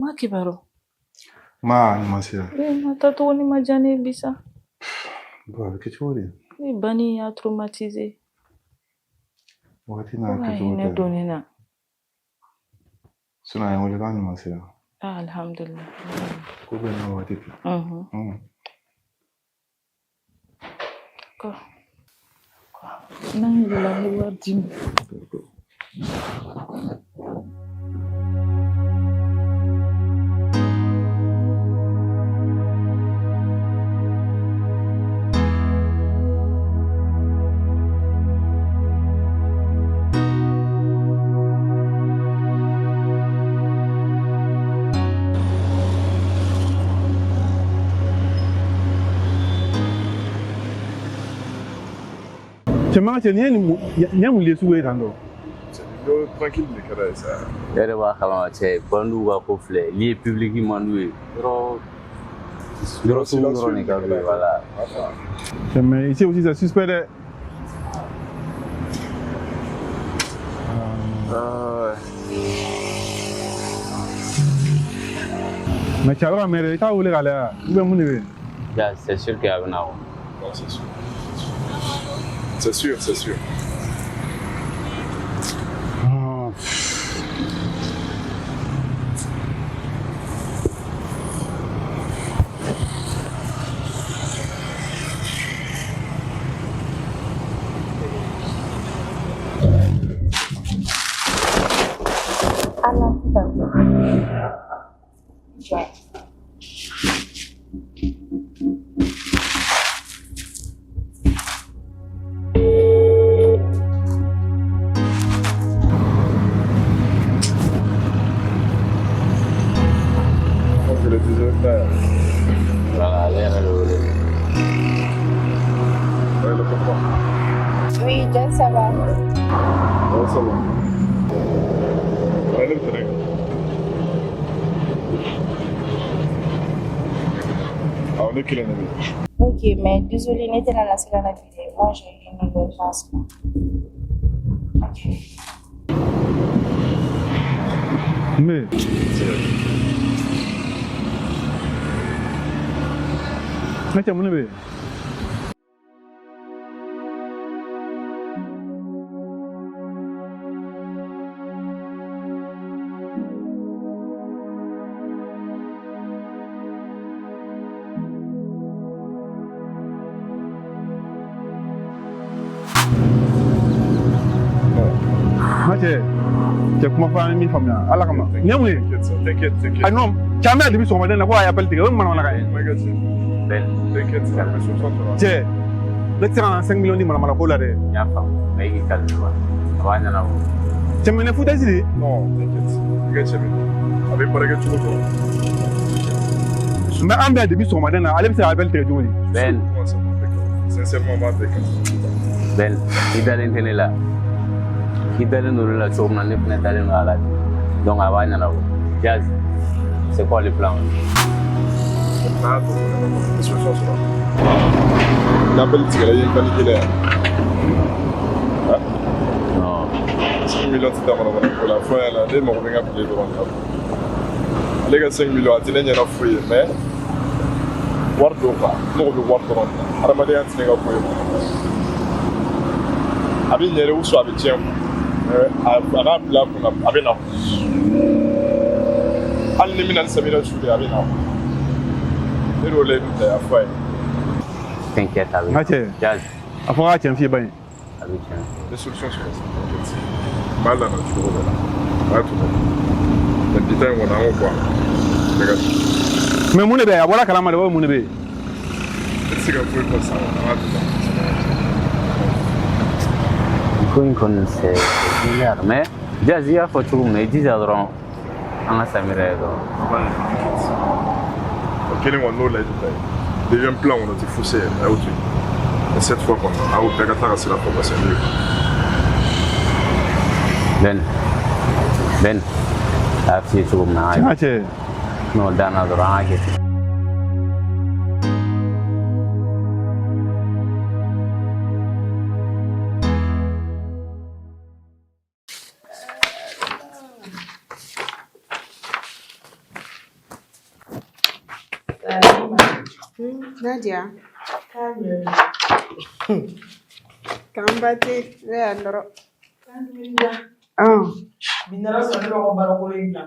Ma kibaru. Ma ɲuman sera. Eh, ma taa tuguni ma diya ne ye bi sa. Bon, a bɛ kɛ cogo di? Ne banni y'a traumatisé. Wagati n'a Ko ka kɛcogo hinɛ tɛ. don ne na. Sinon a ye n wele k'a ɲuman sera. Ah, alhamdulillah. Ko bɛɛ n'a waati tɛ. D'accord. N'an wulila n bɛ wari d'i ma. D'accord. Cɛ man cɛ, nin ye nin ye mun le sugu ye tan tɔ? Yɔrɔ tranquille de kɛra ye sa. E yɛrɛ b'a kalama cɛ, bandiw ka ko filɛ n'i ye public man d'u ye, yɔrɔ yɔrɔ sugu dɔrɔn de ka d'u ye, voilà. Cɛ, mais ici aussi c'est suspect dɛ. Ah, Mais cɛ, a bɛ ka mɛn dɛ, i t'a wele k'a lajɛ ou bien mun de bɛ yen? Ja, c'est sûr que a bɛ na kɔnɔ. Non, c'est sûr. C'est sûr, c'est sûr. Ah. Ala sisan. Je pense que le deuxième là, Voilà, ale yɛrɛ de wele. Ouais, le comprend. Oui, Jess, ça va. Ouais, ça va. Ouais, ne bɛ terrain kan. Awɔ, ne kelen de bɛ yen. Ok, mais désolé, ne tɛna na se ka na bi dɛ. Moi, j'ai une urgence. Ok. N bɛ yen. Ne cɛ, mun de bɛ yen? Ma cɛ, cɛ, kuma fɔ an ye min faamuya Ala kama. Nin ye mun ye? T'inquiète, ça, t'inquiète, t'inquiète. Ah non, cɛ, an bɛ yan depuis sɔgɔmada in na ko a ye appel tigɛ, o ye manamanakan ye. My God, Ben, t'inquiète, ça, mais sur toi, tu vas. Cɛ, ne tɛ se ka na 5 millions di manamana ko la dɛ. N y'a faamu, mais i k'i calme quoi. A b'a ɲɛnabɔ. Cɛ, mais nin ye foutaise de ye. Non, t'inquiète. I ka cɛ bɛ a bɛ baara kɛ cogo dɔ. Mais an bɛ yan depuis sɔgɔmada in na, ale bɛ se ka appel tigɛ cogo di? Ben, Moi, ça m'a fait quand. Sincèrement, m'a fait quand. Ben, i dalen tɛ ne la. I dalen don ne la cogo min na, ne fana dalen don a la ten. Donc a b'a ɲɛnabɔ. Jazz, c'est quoi le plan? N'a to ne solution sɔrɔ. L'appel tigɛra, i ye n paniqué la yan. Non. 5 millions tɛ taa manamana ko la, fɔ ɲɛna ne mago bɛ n ka billet dɔrɔn de la. Ale ka 5 millions a tɛ ne ɲɛna foyi ye, mais wari don quoi, n mago bɛ wari dɔrɔn de la. Hadamadenya tɛ ne ka ko ye quoi. A bɛ ɲɛ de ou soit a bɛ tiɲɛ quoi. Mais a k'a bila a kunna, a bɛ na. Hali ni n bɛna ni Samira su de, a bɛ na. Ne y'o layidu ta, a fɔ a ye. T'inquiète, a bɛ. N ka cɛ, Jazz, a fɔ k'a cɛ n f'i ye ban ye. A bɛ tiɲɛ. N bɛ solution sɔrɔ sisan, t'inquiète. N b'a lana cogo dɔ la. A y'a to dɛ. Mais bi ta in kɔni, an k'o bɔ a la. Bɛɛ ka Mais mun de bɛ yen? A bɔra kalama de, o mun de bɛ yen? Ne tɛ se ka foyi fɔ sisan kɔni, an k'a to tan. Ko in kɔni, c'est bizarre, mais Jazz, i y'a fɔ cogo min na, i jija dɔrɔn an ka Samira ye dɔrɔn. O kelen kɔni, n'o layidu ta ye. Deuxième plan kɔni, o tɛ fosi ye, a y'o to yen. Mais cette fois kɔni, a y'o bɛɛ ka taa ka sira fɛ, parce que ne Ben, Ben, a y'a f'i ye cogo min na, Cɛ, an n ka ka cɛ. N'o danna dɔrɔn, an ka kɛ ten. Nadia. K'an ba tɛ ne y'a nɔrɔ. Bi nana sɔrɔ ne b'a ka baara in bila.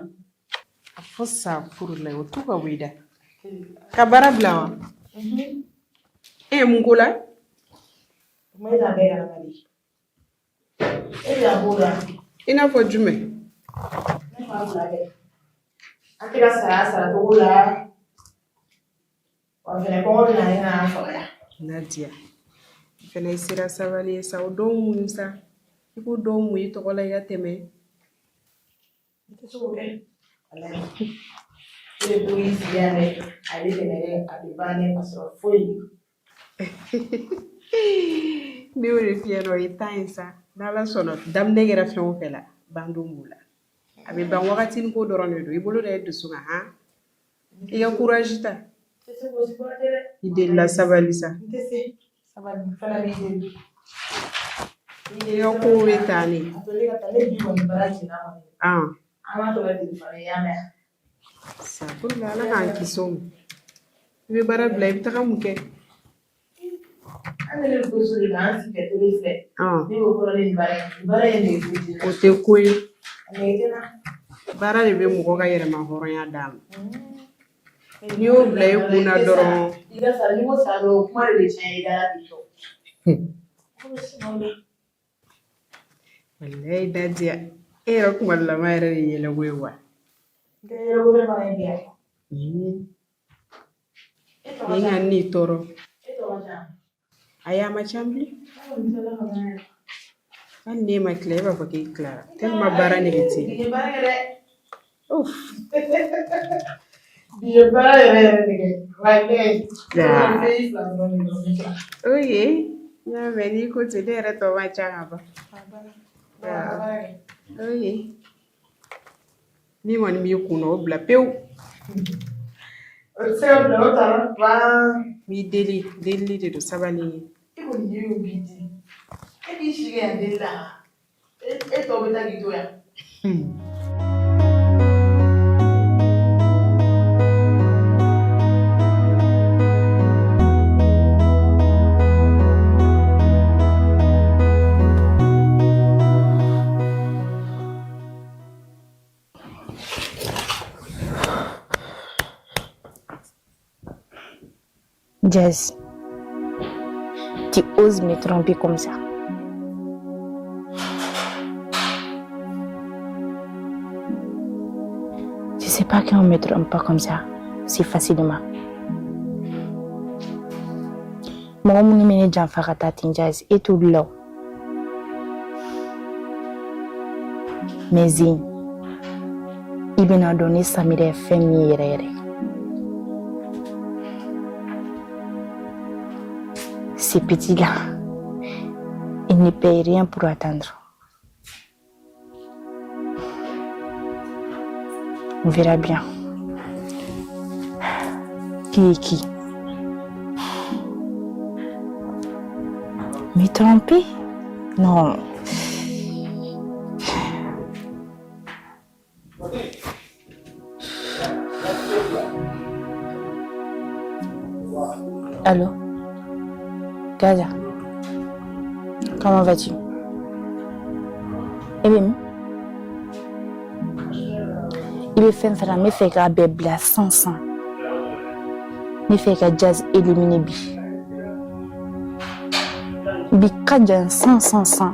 A fɔ sa furu la o t'u ka wuli da. Ka baara bila wa? E ye mun ko la? Kuma e t'a bɛɛ kalama de. E bɛ a b'o la. I n'a fɔ jumɛn? Ne m'a bila dɛ. An tɛ ka sara sara cogo la. Wa fɛnɛ kɔngɔ bɛ na ne n'a faga yan. Nadia. I fɛnɛ i sera sabali ye sa o dɔw muɲu sa. I k'o dɔw muɲu i tɔgɔ la i ka tɛmɛ. N tɛ se k'o kɛ. Walayi. E bɛ to k'i sigi yan dɛ. A bɛ tɛmɛ dɛ. A bɛ ban dɛ ka sɔrɔ foyi. Ne y'o de f'i ɲɛna o ye tan ye sa. N'Ala sɔnna daminɛ kɛra fɛn o fɛn la bandon b'o la. A bɛ ban wagatinin ko dɔrɔn de don. I bolo da i dusu kan han. I ka courage ta. N tɛ se k'o supporter dɛ. I delila sabali sa. N tɛ se. Sabali n fana b'i deli. I ka kow bɛ tan de. A to ne ka taa ne bi kɔni baara tiɲɛna kɔni. An. An b'a tɔ kɛ telefɔni ye i y'a mɛn. Sa pour Ala k'an kisi o ma. I bɛ baara bila i bɛ taga mun kɛ? An yɛrɛ bɛ to so de la an sigi ka tele filɛ. An. Ne ko kɔrɔ ne nin baara in nin baara in nege foyi tɛ n na. O tɛ ko ye. A nege tɛ n na. Baara de bɛ mɔgɔ ka yɛrɛma hɔrɔnya d'a ma. N'i y'o bila i kun na dɔrɔn. I ka sara n'i ko sara dɔrɔn o kuma de bɛ caya i da la ten tɔ. Walayi Nadia e yɛrɛ kumalama yɛrɛ de ye yɛlɛko ye wa. N tɛ yɛlɛko fɛn fana ye bi yan. E tɔgɔ Ni ka n'i tɔɔrɔ. E tɔgɔ ca. Ayi a ma ca bilen. Ne kɔni tilala ka ban yɛrɛ. Hali n'e ma tila e b'a fɔ k'e tilara. Tellement baara nege t'i Bi la. ye baara kɛ dɛ. Uf. Bi ye baara yɛrɛ yɛrɛ de kɛ. Walayi. Aa. Fɛn fila dɔrɔn de don ne tila. Ok. N y'a mɛn n'i ko ten ne yɛrɛ tɔ man ca ka ban. A banna. Bon, an ka baara kɛ. Ok. Min kɔni b'i kun na o bila pewu. O tɛ se ka bila o taara ban. N b'i deli delili de don sabali ye. E kɔni ye o b'i di. E b'i si kɛ yan deli la. E tɔ bɛ taa k'i to yan. Jazz, tu oses me tromper comme ça. Je sais pas qu'on me trompe pas comme ça, si facilement. Mɔgɔ minnu bɛ ne janfa ka taa ten Jazz, e t'olu la o. Mais Zine, i bɛna dɔn ne Samira ye fɛn min ye yɛrɛ yɛrɛ. Ces petits-là, ils ne payent rien pour attendre. On verra bien qui est qui. Me tromper? Non. Allô? Gaza, comment vas-tu? E bɛ min? I bɛ fɛn fɛn na, n bɛ fɛ k'a bɛɛ bila san san. N bɛ fɛ ka Jazz éliminer bi. Bi ka jan san san san.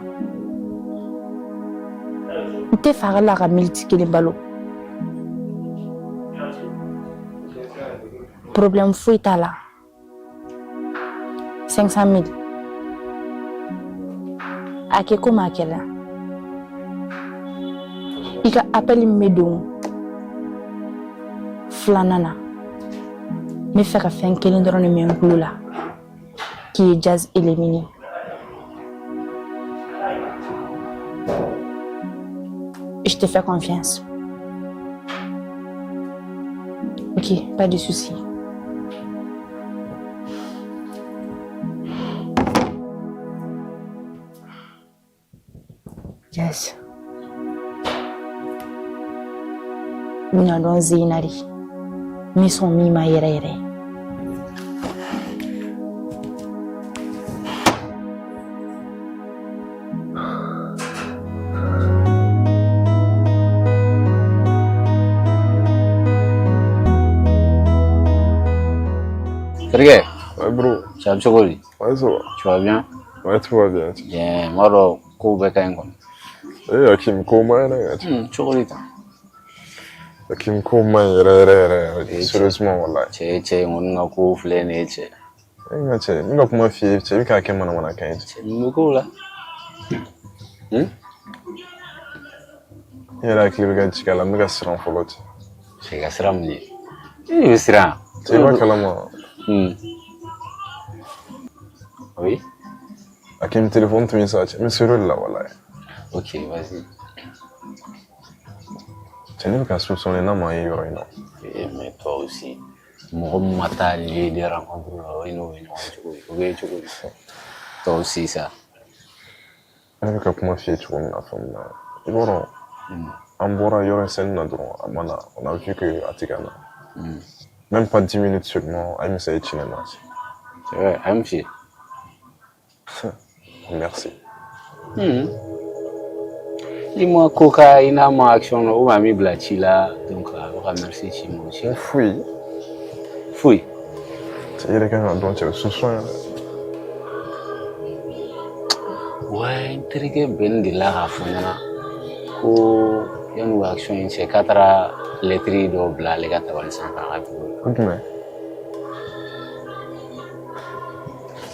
N tɛ fɛ a ka la ka miniti kelen balo. Problème foyi t'a la. 500 000. A kɛ komi a kɛra. I ka appel min bɛ don filanan na. N bɛ fɛ ka fɛn kelen dɔrɔn de mɛn n tulo la. Qui est Jazz éliminé. Je te fais confiance. Ok, pas de souci. Jazz. N bɛna dɔn Zena de. N bɛ sɔn min ma yɛrɛ yɛrɛ. Terikɛ. Ouais, bro. Ça va cogo di? Ouais, ça va. Tu vas bien? Ouais, tout va bien. Bien, n b'a dɔn kow bɛɛ ka ɲi kɔni. Eh, Hakim, ko man ɲi dɛ. Cogo di tan? Hakim, ko man ɲi yɛrɛ yɛrɛ yɛrɛ yɛrɛ. Eh, cɛ. Sérieusement, wallahi. Cɛ, cɛ in kɔni ka kow filɛ nin ye cɛ. Eh, n ka cɛ, n bɛ ka kuma f'i ye, cɛ, i bɛ k'a kɛ manamanakan ye. Cɛ, mun bɛ kow la? N yɛrɛ hakili bɛ ka jigin a la, n bɛ ka siran fɔlɔ cɛ. Cɛ, ka siran mun ye? E de bɛ siran. Cɛ, i b'a kalama. Oui. Hakim, téléphone tun ye sa cɛ, n bɛ sérieux de la wallahi. Ok, vas-y. Cɛ, ne bɛ ka soupçonner n'a ma ye yɔrɔ in na. Eh, mais toi aussi, mɔgɔ min ma taa lieu de rencontre la, o n'o bɛ ɲɔgɔn cogo di? O bɛ cogo di? Toi aussi, ça. Ne bɛ ka kuma f'i ye cogo min na, faamu na. I b'a dɔn, an bɔra yɔrɔ sɛni na dɔrɔn, a ma na. On a vu que a tɛ ka na. Même pas 10 minutes seulement, a ye message ci ne ma. C'est vrai, a ye mun f'i ye? Merci. I ma ko k'a i n'a ma action na, ou bien a m'i bila ci la, donc a bɛ ka merci ci ma o ci la. Foyi. Foyi. Cɛ, i yɛrɛ kan ka dɔn cɛ, bɛ soupçon yɛrɛ. Ouais, n terikɛ Ben delila k'a fɔ n ɲɛna ko yanni u action in cɛ k'a taara lɛtiri dɔ bila ale ka tabali sanfɛ a ka bureau la. O jumɛn?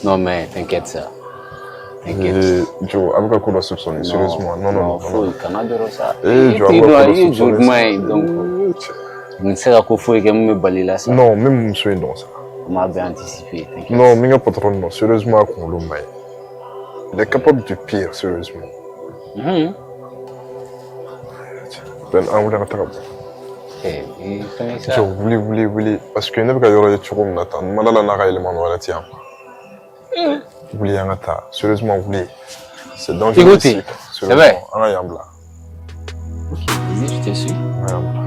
Non mais t'inquiète ça. T'inquiète. Eh, Joe, a bɛ ka ko dɔ soupçonner, sérieusement. Non, non, non. Foyi, kana jɔrɔ sa. Eh, I Joe, a t'i bɛ ka dɔn, ko dɔ i ye jo soupçonner duman sa. ye, donc Eh, cɛ. n tɛ se ka ko foyi kɛ min bɛ bali la sa. Non, n bɛ muso in dɔn sa. On m'a bien anticipé, t'inquiète. Non, n bɛ n ka patron dɔn, sérieusement, a kunkolo man ɲi. Il est capable du pire, sérieusement. Ben, an wuli an ka taga bɔ. Eh, i fɛngɛ sa. Cɛ, wuli, wuli, wuli. Parce que ne bɛ ka yɔrɔ ye cogo min na tan, n ma da la n'a ka yɛlɛma wɛrɛ ti yan. Wuli an ka taa. Sérieusement, wuli. C'est dangereux Écoutez, ici, quoi. c'est vrai. Sérieusement, an ka yan bila. Ok, vas-y, je te suis. An ka yan bila.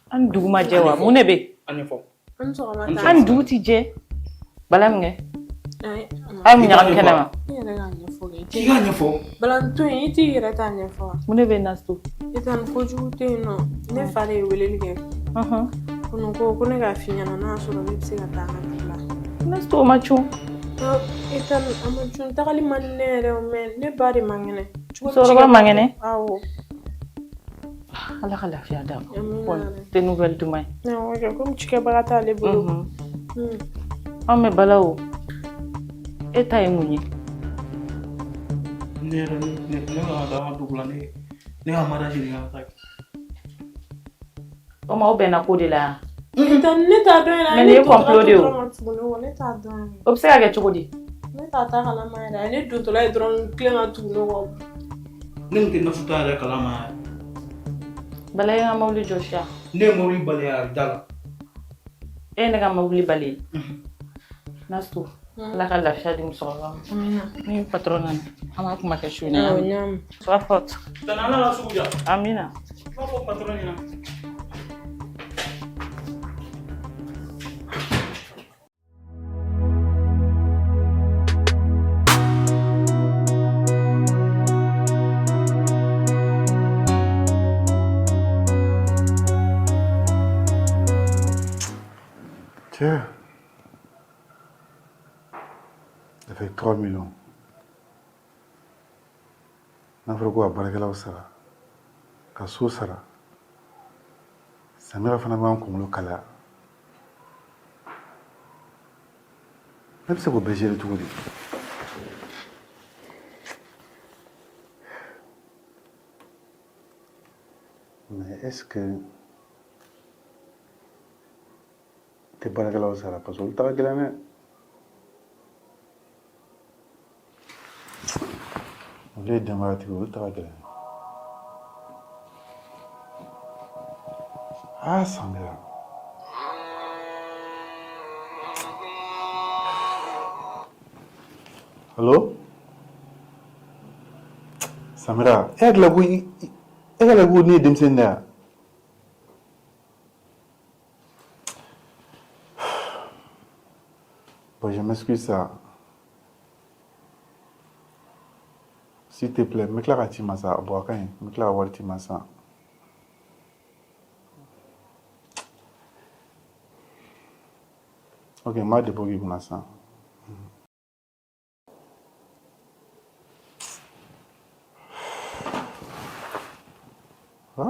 An dugu ma jɛ wa? Mun de bɛ yen? An sɔgɔma. An dugu ti jɛ. Bala min kɛ? A ye mun ɲagami kɛnɛ ma? I yɛrɛ k'a ɲɛfɔ kɛ. K'i k'a ɲɛfɔ. Balanto in, i t'i yɛrɛ t'a ɲɛfɔ wa? Mun de bɛ yen Nasu? I taa ni kojugu tɛ yen nɔ. Ne fa de ye weleli kɛ. Kunu ko ne k'a f'i ɲɛna n'a y'a sɔrɔ ne bɛ se ka taa an ka dugu la. Nasu, o ma cun. I taa ni a ma cun, tagali man di ne yɛrɛ o, mais ne ba de man kɛnɛ. Musokɔrɔba man kɛnɛ? Awɔ. Ala ka lafiya d'a ma. Amina. Bon, tɛ nouvelle duman ye. Awɔ kɛ, komi cikɛbaga t'ale bolo. Anw bɛ bala o. E ta ye mun ye? Ne yɛrɛ ne ne ka taa an ka dugu la, ne ka mariage de kan ka taa kɛ. O ma o bɛnna ko de la. Ne t'a dɔn yɛrɛ. Mais nin ye complot de ye o. Ne kɔ, ne t'a dɔn yɛrɛ. O bɛ se ka kɛ cogo di? Ne t'a ta kalama yɛrɛ. A ye ne dontɔla ye dɔrɔn tilen ka tugu ne kɔ. Ne tun tɛ nafu ta yɛrɛ kalama yɛrɛ. Bala ye n ka mobili jɔsi yan. Ne ye mobili bali a da la. E ye ne ka mobili bali. Nasu, Ala ka lafiya di musokɔrɔba ma. Amina. Ni patron nana, an b'a kuma kɛ su in na. Awɔ, n y'a mɛn. Sois forte. Tana, Ala ka sugu diya. Amina. I b'a fɔ patron ɲɛna. Tiens, ça fait 3 millions. N'a fɔra ko ka baarakɛlaw sara, ka so sara, Samira fana b'an kunkolo kalaya. Ne bɛ se k'o bɛɛ gérer cogo di? Mais est-ce que tɛ baarakɛlaw sara parce que olu ta ka gɛlɛn dɛ. Olu ye denbayatigi ye, olu ta ka gɛlɛn. Ah, Samira. Allo? Samira, e hakili la ko e hakili la ko ne ye denmisɛnnin de ye wa? Bon, je m'excuse ça. S'il te plaît, n bɛ tila ka ci ma sa. Bon, a ka ɲi. N bɛ tila ka wari ci ma sisan. Ok, n b'a dépôt k'i kunna sisan. Ah!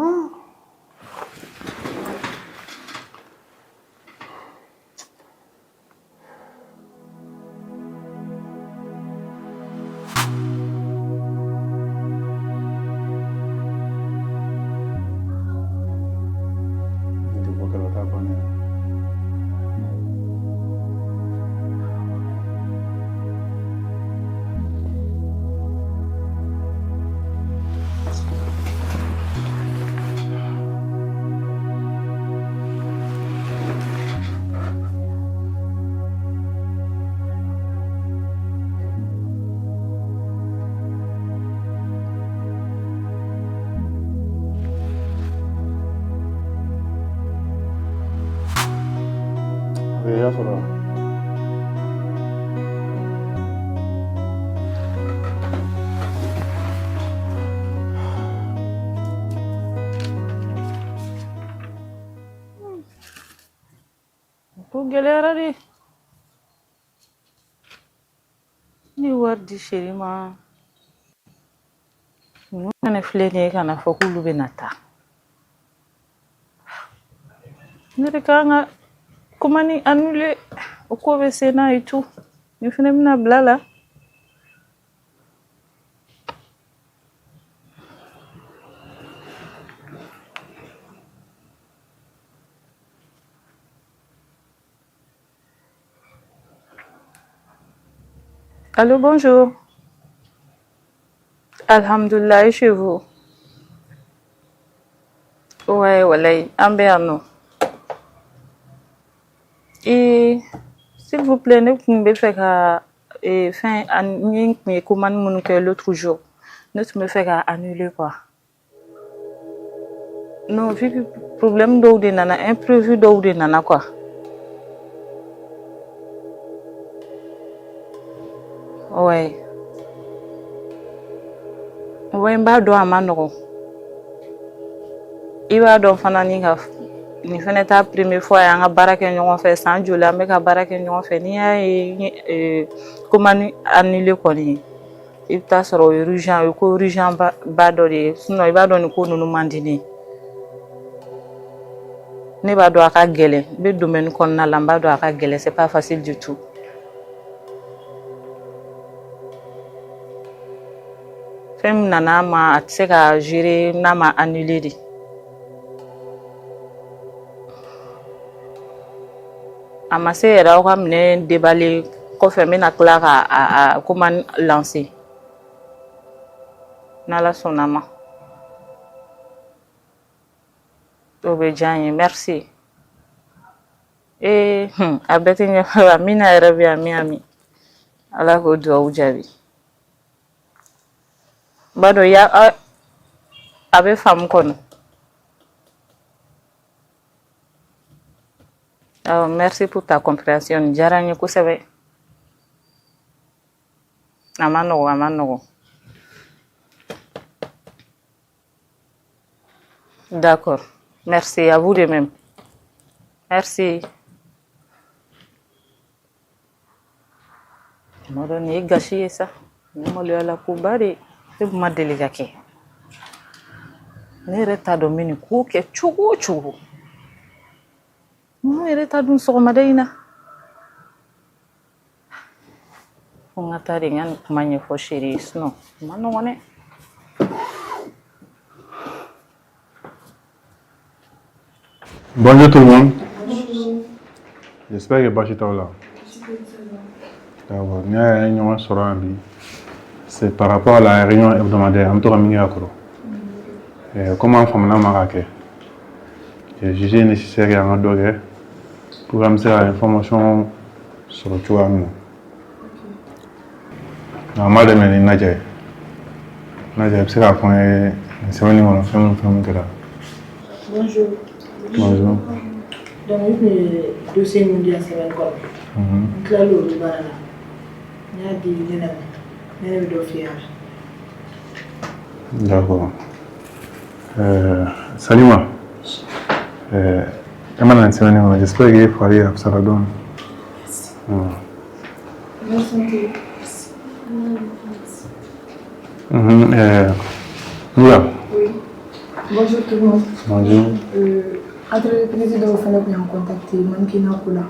Ni dépôt kɛra o t'a bannen ye. Ok, i y'a sɔrɔ wa? Ko gɛlɛyara de. Ne ye wari di chéri ma. Ninnu fɛnɛ filɛ nin ye ka na fɔ k'olu bɛna taa. Ne de kan ka commande annuler o ko bɛ sen na et tout. Nin fɛnɛ bɛna bila la. Allô, bonjour. Alhamdulillah, et chez vous? Ouais, walayi, an bɛ yan nɔ. Ee, s'il vous plaît, ne tun bɛ fɛ ka fɛn n tun ye commande minnu kɛ l'autre jour, ne tun bɛ fɛ ka annuler quoi. Non, vu que problème dɔw de nana, imprévu dɔw de nana quoi. Ouais. Ouais, n b'a dɔn a ma nɔgɔn. I b'a dɔn fana ni ka nin fɛnɛ t'a première fois ye an ka baara kɛ ɲɔgɔn fɛ, san joli an bɛ ka baara kɛ ɲɔgɔn fɛ. N'i y'a ye n ye commande annuler kɔni, i bɛ taa sɔrɔ o ye urgent, o ye ko urgent ba dɔ de ye. Sinon i b'a dɔn nin ko ninnu man di ne ye. Ne b'a dɔn a ka gɛlɛn, n bɛ domaine kɔnɔna la, n b'a dɔn a ka gɛlɛn, c'est pas facile du tout. Fɛn min nana a ma, a tɛ se ka gérer n'a ma annuler de. A ma se yɛrɛ aw ka minɛn déballer kɔfɛ, n bɛna tila ka a commande lancer. N'Ala sɔnna ma. O bɛ diya n ye, merci. Ee, a bɛɛ tɛ ɲɛfɔ, Amina yɛrɛ bɛ yan, ami. Ala k'o dugawu jaabi. N b'a dɔn ya a bɛ faamu kɔnɔ. Awɔ, merci pour ta compréhension. Nin diyara n ye kosɛbɛ. A ma nɔgɔn, a ma nɔgɔn. D'accord. Merci à vous de même. Merci. Tuma dɔ nin ye gasi ye sa. Nin ye maloyala koba de ye. Ne ma deli ka kɛ. Ne yɛrɛ t'a dɔn n bɛ nin ko kɛ cogo o cogo. Ninnu yɛrɛ t'a dun sɔgɔmada in na. Fo n ka taa de n ka nin kuma ɲɛfɔ chéri ye, sinon a ma nɔgɔn dɛ. Bonjour tout le monde. J'espère que baasi t'aw la. D'accord. N'i y'a ye an ye ɲɔgɔn sɔrɔ yan bi, c'est par rapport à la réunion hebdomadaire an bɛ to ka min kɛ ka kɔrɔ. Comme an famana ma ka kɛ, j'ai jugé nécessaire an ka dɔ kɛ pour que an bɛ se ka information sɔrɔ cogoya min na. An b'a daminɛ ni Nadia ye. Nadia, i bɛ se k'a fɔ an ye nin semaine kɔnɔ fɛn min kɛra. Bonjour. Bonjour. Donc, n tun ye dossier min di yan semaine kɔnɔ. N tilala olu baara la. N y'a di Nɛnɛ ma. Nɛnɛ bɛ dɔ f'i ye a la. D'accord. Salima, e ma na nin semaine kɔnɔ, j'espère que e fari a fisayara dɔɔni. Merci. Noura. Oui. Bonjour tout le monde. Bonjour. Entreprise dɔw fana tun y'an contacté mannequinat ko la.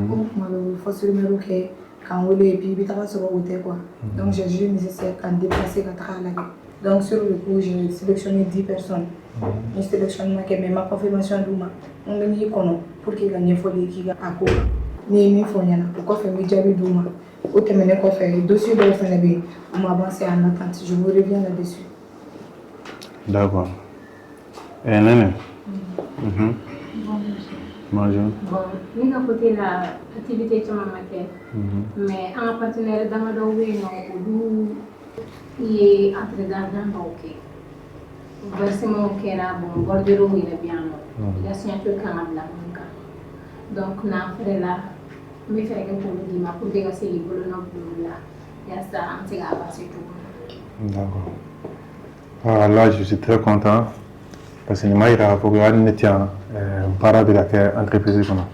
Ko tuma bɛɛ u bɛ fausse rumeur kɛ k'an wele et puis i bɛ taga sɔrɔ o tɛ quoi. Donc j'ai jugé nécessaire k'an déplacer ka taga a lajɛ. Donc sur le coup, j'ai sélectionné 10 personnes. N ye sélectionnement kɛ mais n ma confirmation d'u ma. N bɛ n'i kɔnɔ pour que ka ɲɛfɔli k'i ka a ko kan. N'i ye min fɔ n ɲɛna o kɔfɛ n bɛ jaabi d'u ma. O tɛmɛnen kɔfɛ, dossier dɔw fana bɛ yen, u ma avancé en attente. Je vous reviens là-dessus. D'accord. Nene. Bonjour. Bon, ne ka côté la, activité caman ma kɛ, mais an ka partenaire damadɔw bɛ yen nɔ, olu ye entrée d'argent dɔw kɛ, versement kɛra. Bon, bordereau yɛrɛ bɛ yan nɔ, i ka signature kan ka bila mun kan. Donc n'an fɛrɛ la, n bɛ fɛɛrɛ kɛ k'olu d'i ma pour que ka se k'i bolonɔ bila olu la yaasa an bɛ se ka avancer cogo min na. D'accord. Ah, là, je suis très content parce que nin b'a yira k'a fɔ ko hali ne tɛ yan, baara bɛ ka kɛ entreprise kɔnɔ.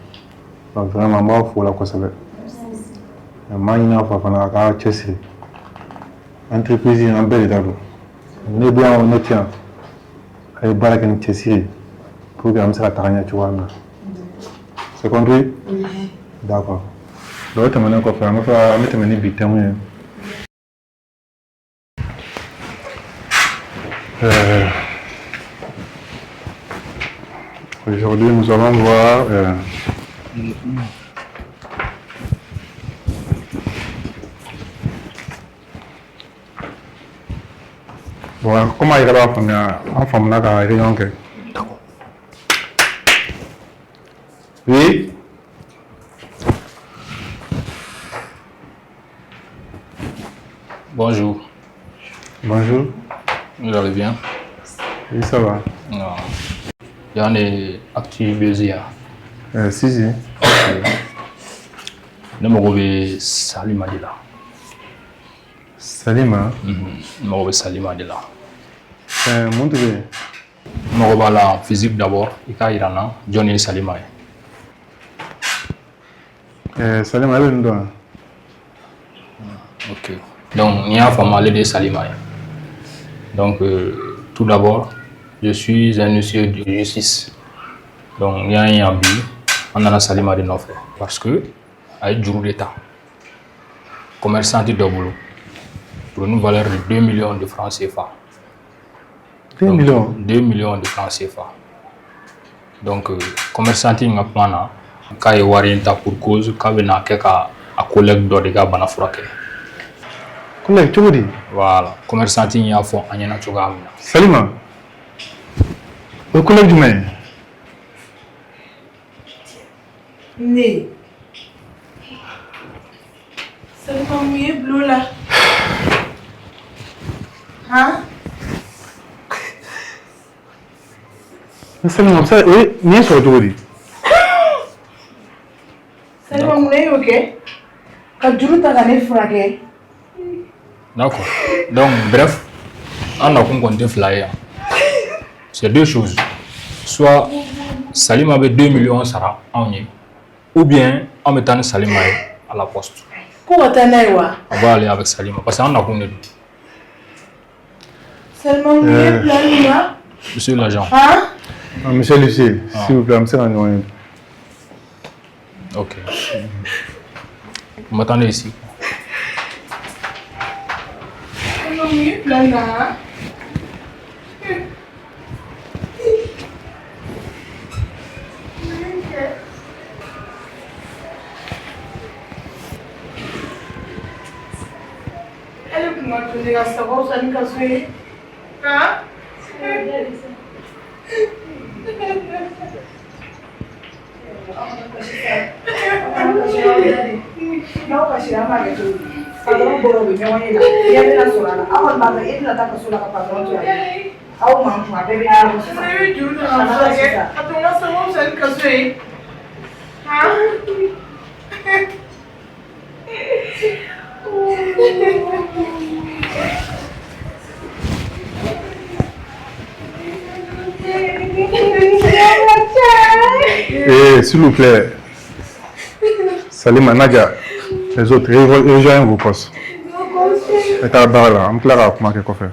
Donc vraiment n b'aw fo la kosɛbɛ. N b'a ɲini aw fɛ fana a k'aw cɛsiri. Entreprise in, an bɛɛ de ta don. Ne bɛ yan o, ne tɛ yan. A ye baara kɛ ni cɛsiri ye pour que an bɛ se ka taga ɲɛ cogoya min na. C'est compris? Oui. D'accord. Donc o tɛmɛnen kɔfɛ, an bɛ fɛ an bɛ tɛmɛ ni bi thème ye. Aujourd'hui, nous allons voir bon, comment a yɛrɛ b'a faamuya, an faamuna ka réunion kɛ. Oui. Bonjour. Bonjour. Vous allez bien? Oui, ça va. Non. Yan de Actu Buzz ya? Si, si. Ne mago bɛ Salima de la. Salima? Ne mago bɛ Salima de la. Mun de bɛ yen? N mago b'a la en physique d'abord. I k'a yira n na jɔn ye Salima ye. Salima, e bɛ nin dɔn wa? Ok. Donc, n'i y'a faamu, ale de ye Salima ye. Donc, tout d'abord, je suis un huissier de justice. Donc, n'i y'a ye yan bi, an nana Salima de nɔfɛ. Parce que a ye juru de ta commerçant dɔ bolo pour une valeur de 2 millions de francs CFA. 2 millions? 2 millions de francs CFA. Donc, commerçant in ka kuma na, k'a ye wari in ta pour cause k'a bɛna kɛ ka a collègue dɔ de ka bana furakɛ. Collègue cogo di? Voilà, commerçant in y'a fɔ an ɲɛna cogoya min na. Salima, o ye collègue jumɛn ye? Ne. Salima, mun ye bulon la? Han? Salima, o bɛ se o ye nin ye sɔrɔ cogo di? Salima, mun e y'o kɛ? Ka juru ta ka ne furakɛ. D'accord. Donc, bref, an nakun kɔni tɛ fila ye yan. C'est deux choses. Soit Salima bɛ 2 millions sara anw ye, ou bien an bɛ taa ni Salima ye à la poste. Ko ka taa n'a ye wa? On va aller avec Salima parce que an nakun de don. Salima, mun ye bila nin na? Monsieur l'agent. Han? Ah, monsieur l'huissier, s'il vous plaît, an bɛ se ka ɲɔgɔn ye. Ok. Vous m'attendez ici. Salima, mun ye bila nin na? Mun ye kɛ? Ale kun ka to ne ka sa, ka fisa ni kaso ye. Han? N'aw kasira, an b'a kɛ cogo di? Patron bɔra u bɛ ɲɔgɔn ye la ɲɛ bɛna sɔrɔ a la aw kɔni b'a dɔn e tɛna taa kaso la ka patron to yan aw man kun a bɛɛ bɛ ɲɛnabɔ sisan. Ne bɛ juru ta k'a furakɛ a tun ka sababu fisa ni kaso ye. Han? Eh, s'il vous plaît. Salima, Nadia, les autres, rejoignez vos postes. E taara baara la, an bɛ tila ka kuma kɛ kɔfɛ.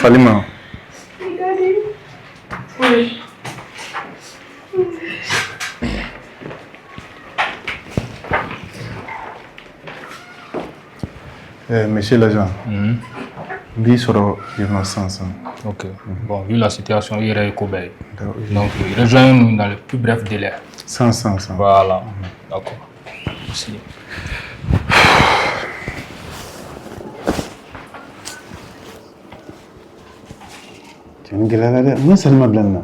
Salima, Oui. Eh, monsieur l'agent, n b'i sɔrɔ yen nɔ sisan sisan. Ok. Bon, vu la situation, i yɛrɛ ye ko bɛɛ ye. Donc, rejoignez-nous dans le plus bref délai. Sisan sisan sisan. Voilà. D'accord. Merci. Cɛ nin gɛlɛyara dɛ, mun ye Salima bila nin na?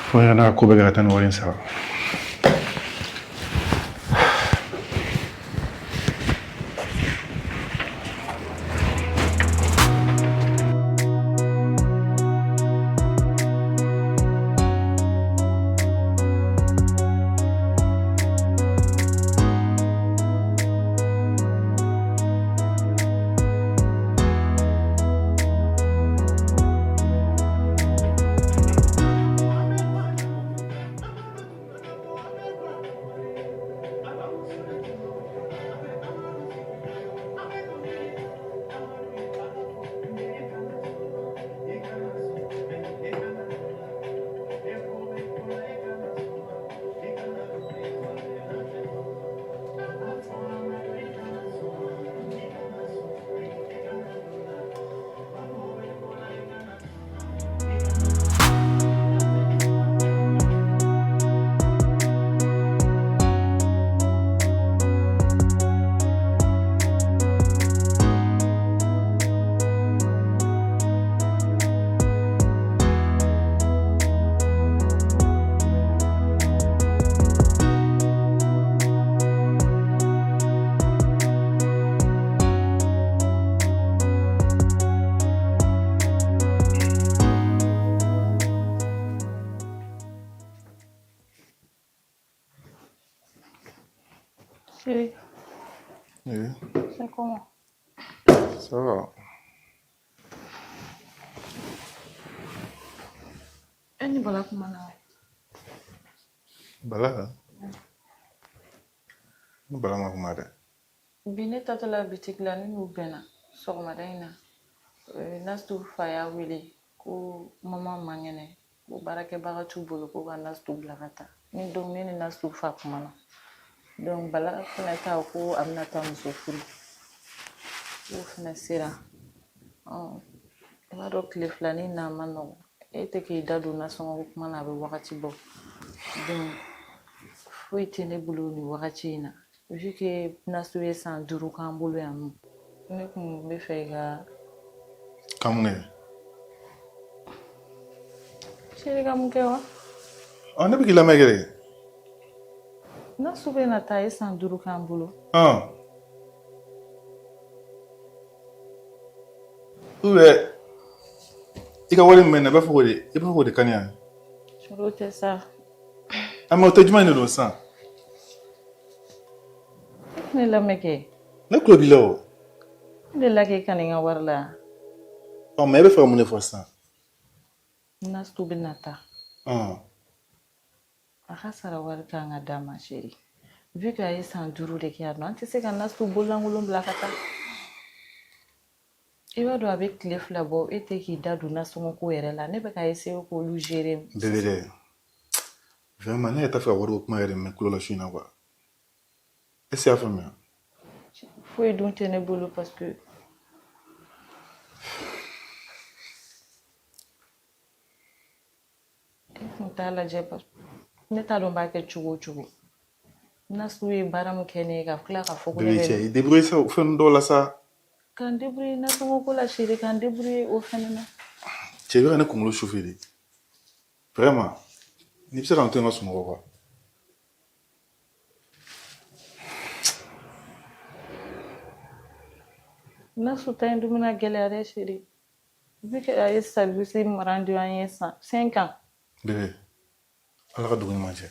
Fo n yɛrɛ n'a ka ko bɛɛ kɛ ka taa nin wari in sara. Chérie, Oui, c'est comment? ça va. E ni Bala kumana wa? Bala, ni Bala ma kuma dɛ. Bi ne taatɔla bitiki la ne n'u bɛnna sɔgɔmada in na. Nastu fa y'a wele ko mama man kɛnɛ ko baarakɛbaga t'u bolo ko ka Nastu bila ka taa. Ni donc ne ni Nastu fa kumana. Donc Bala fɛnɛ ta ko a bɛna taa muso furu. K'o fɛnɛ sera. I b'a dɔn tile filanin na man nɔgɔn. E tɛ k'i da don nasɔngɔ ko kuma na a bɛ wagati bɔ. Donc foyi tɛ ne bolo nin wagati in na. Vu que Nastu ye san 5 k'an bolo yan nɔ. Ne kun bɛ fɛ i ka Ka mun kɛ? Chérie ka mun kɛ wa? Ɔ, ne bɛ k'i lamɛn kɛ de. Nastu bɛ na taa a ye san 5 k'an bolo. Ɔn. Ou bien i ka wari min bɛ na i b'a fɔ k'o de i b'a fɔ k'o de ka di yan. Chérie o tɛ sa. A mais o tɛ jumɛn de don sisan? E tɛ ne lamɛn kɛ. Ne tulo b'i la o. Ne delila k'e kani n ka wari la. Ɔ, mais e bɛ fɛ ka mun de fɔ sisan? Nastu bɛ na taa. Ɔn. A ka sara wari kan ka d'a ma chérie. Vu que a ye san 5 de kɛ yan nɔ, an tɛ se ka Nastu bololankolon bila ka taa. I b'a dɔn a bɛ tile 2 bɔ e tɛ k'i da don nasɔngɔ ko yɛrɛ la. Ne bɛ ka essayer k'olu gérer. Bébé dɛ. Vraiment ne yɛrɛ t'a fɛ ka wariko kuma yɛrɛ mɛn tulo la su in na quoi. Est-ce que i y'a faamuya? Foyi dun tɛ ne bolo parce que e kun t'a lajɛ parce que ne t'a dɔn n b'a kɛ cogo o cogo. Nastu ye baara min kɛ ne ye ka tila k'a fɔ ko ne Bébé bɛ cɛ, i débrouille sa fɛn dɔw la sa. K'an débrouiller nasɔngɔ ko la chérie, k'an débrouiller o fɛnɛ na. Cɛ i bɛ ka ne kunkolo chauffer de. Vraiment. N'i bɛ se ka n to yen, n ka sunɔgɔ quoi. Nasu ta in dun bɛna gɛlɛya dɛ, chéri. Vu que a ye service rendu an ye san 5 ans. Bébé, Ala ka dugu ɲuman jɛ.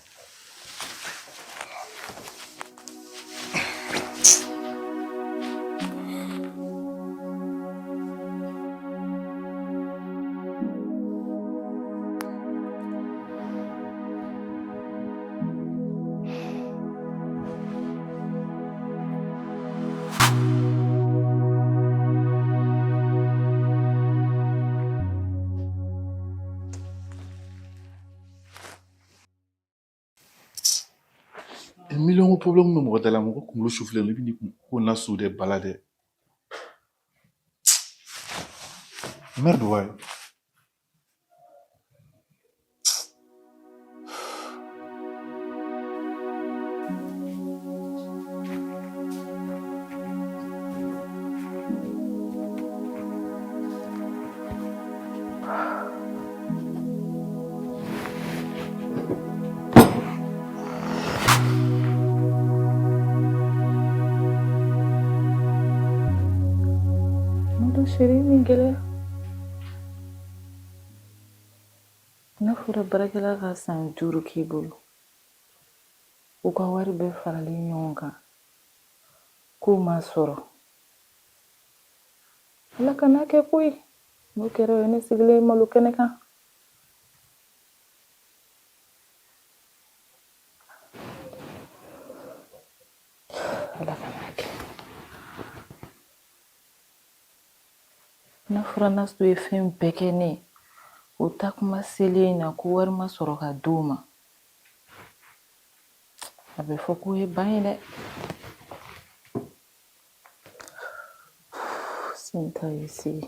Miliyɔn ko problème bɛ mɔgɔ da la, mɔgɔ kunkolo sufilen don, i bɛ n'i kun ko nasu de bala dɛ. Merde, ouais. Madu chéri, nin gɛlɛya. N'a fɔra baarakɛla ka san 5 k'i bolo, u ka wari bɛɛ faralen ɲɔgɔn kan k'o ma sɔrɔ, Ala kana kɛ koyi. N'o kɛra, o ye ne sigilen ye malo kɛnɛ kan. Ala kana kɛ. N'a fɔra Nasu ye fɛn bɛɛ kɛ ne ye, o taa kuma selen na ko wari ma sɔrɔ ka d'o ma, a bɛ fɔ k'o ye ban ye dɛ. Senta ye se.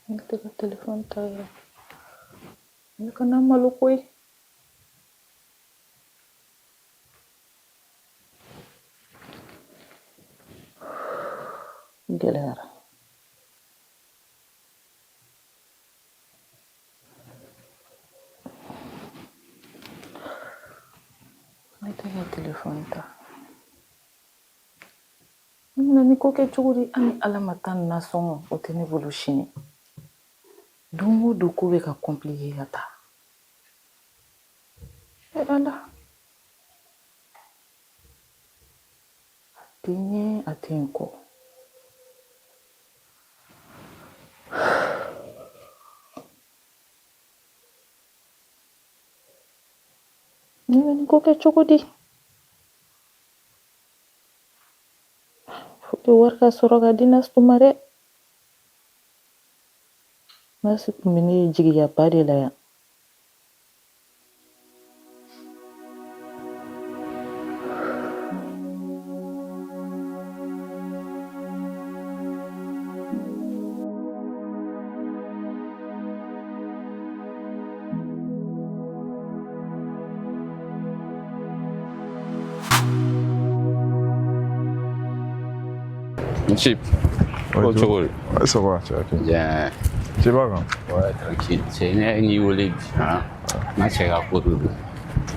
Ne tɛ ka telefɔni ta yɛrɛ. Ne kana malo koyi. Gɛlɛyara. Ne tɛ ka telefɔni ta. Ne bɛna nin ko kɛ cogo di? Hali ni Ala ma taa nasɔngɔ, o tɛ ne bolo sini. Don o don ko bɛ ka compliquer ka taa. E Ala. A tɛ n ɲɛ, a tɛ n kɔ. Ne bɛ nin ko kɛ cogo di? Faut que wari ka sɔrɔ ka di Nasu ma dɛ. Nasu tun bɛ ne ye jigiyaba de la yan. Chip. Ko cogo di? Ouais, ça va, tu vas Bien. Tu vas quand? Ouais, tranquille. Cɛ, ne y'i wele bi han. N ka cɛ ka ko de don.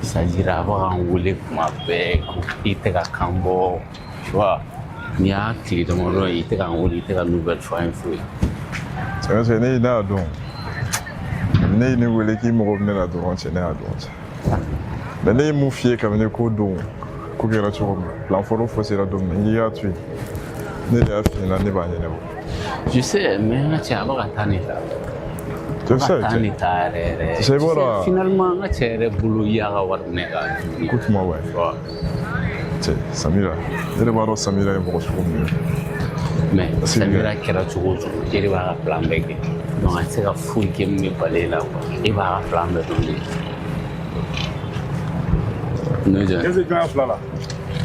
C'est-à-dire a bɛ ka n wele kuma bɛɛ ko i tɛ ka kan bɔ. Tu vois, n'i y'a tile damadɔ ye, i tɛ ka n wele, i tɛ ka nouvelle fɔ an ye foyi. C'est vrai, ne y'a dɔn. Ne ye ne wele k'i mago bɛ ne la dɔrɔn, cɛ, ne y'a dɔn, cɛ. Mais ne ye mun f'i ye kabini ko don, ko kɛra cogo min na, plan fɔlɔ fɔsira don min na, n'i y'a to yen, ne de y'a f'i ɲɛna, ne b'a ɲɛnabɔ. Je sais, mais n ka cɛ, a bɛ ka taa nin ta. Tu sais, A bɛ ka taa cɛ. nin ta yɛrɛ yɛrɛ. Tu sais, voilà. Finalement, n ka cɛ yɛrɛ bolo, i y'a ka wari minɛ k'a dun. Écoute-moi, ouais. Cɛ, Samira, ne de b'a dɔn Samira ye mɔgɔ sugu min ye. Mais Parce que Samira kɛra cogo o cogo, e de b'a ka plan bɛɛ kɛ. Donc a tɛ se ka foyi kɛ min bɛ bali e la quoi. E b'a ka plan bɛɛ dɔn de. N'o ye jɔn ye? Jaze jɔnya fila la.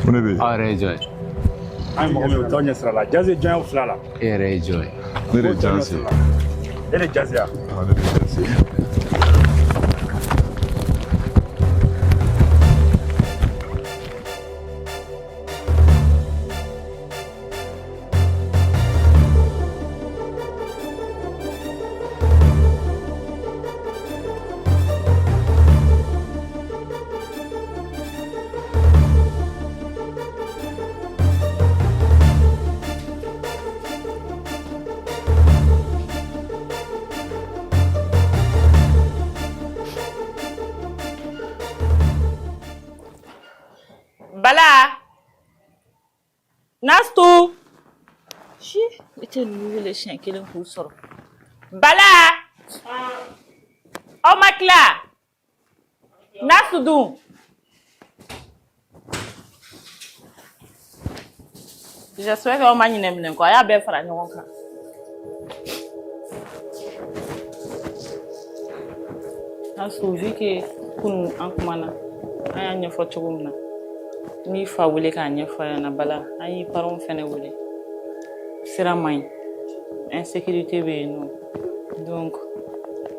Mun de bɛ yen? Aw yɛrɛ ye jɔn ye? An ye mɔgɔ min ye, o t'aw ɲɛ sira la. Jaze jɔnya fila la. E yɛrɛ ye jɔn ye? Ne de ye Jansi ye. E de ye Jansi ya? Ne de ye Jansi ye. Bala Nastu si ne tɛ ninnu wele siɲɛ kelen k'u sɔrɔ. Bala, aw ma tila? Nastu dun? J'espère que aw ma ɲinɛ minɛn kɔ. A y'a bɛɛ fara ɲɔgɔn kan. Nastu, vu que kunun an kumana, an y'a ɲɛfɔ cogo min na, n y'i fa wele k'a ɲɛfɔ a ɲɛna. Bala, an y'i parents fɛnɛ wele. Sira man ɲi, insécurité bɛ yen nɔ, donc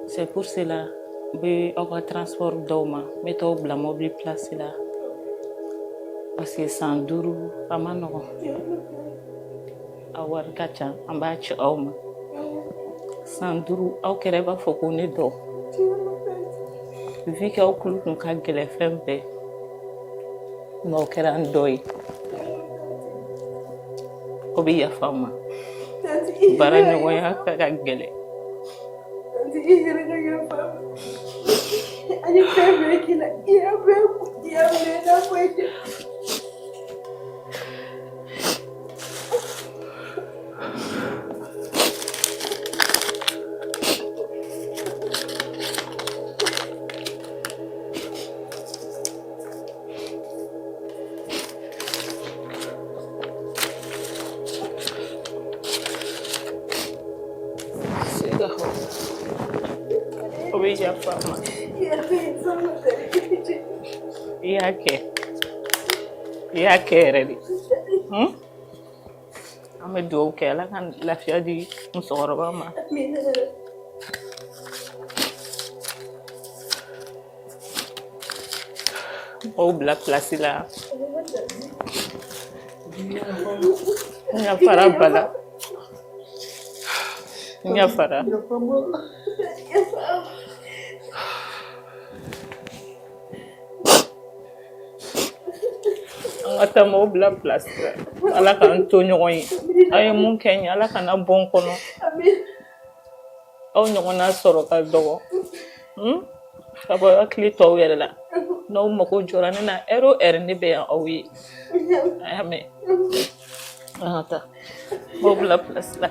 c'est pour cela n bɛ aw ka transport d'aw ma, n bɛ t'aw bila mobili place la, parce que san 5 a ma nɔgɔn, a wari ka ca. An b'a ci aw ma. San 5, aw kɛra i b'a fɔ ko ne dɔ, vu que aw kulu kun ka gɛlɛn fɛn bɛɛ, mais aw kɛra an dɔ ye. Aw bɛ yafa n ma, baara ɲɔgɔnya ka gɛlɛn. I yɛrɛ ka yafa n ma. An ye fɛn bɛɛ k'i la, i y'a bɛɛ kun, i y'a minɛ i n'a fɔ i den. Siga o bɛ yafa n ma. I y'a kɛ, i y'a kɛ yɛrɛ de. An bɛ dugawu kɛ, Ala ka lafiya di musokɔrɔba ma. Aw bila place la. N yafara Bala, n yafara. An ka taa maaw bila place la. Ala k'an to ɲɔgɔn ye. Aw ye mun kɛ n ye, Ala kana bɔ n kɔnɔ. Aw ɲɔgɔnna sɔrɔ ka dɔgɔ. Ka bɔ hakili to aw yɛrɛ la. N'aw mago jɔra ne na heure o heure, ne bɛ yan aw ye. A y'a mɛn? An ka taa maaw bila place la.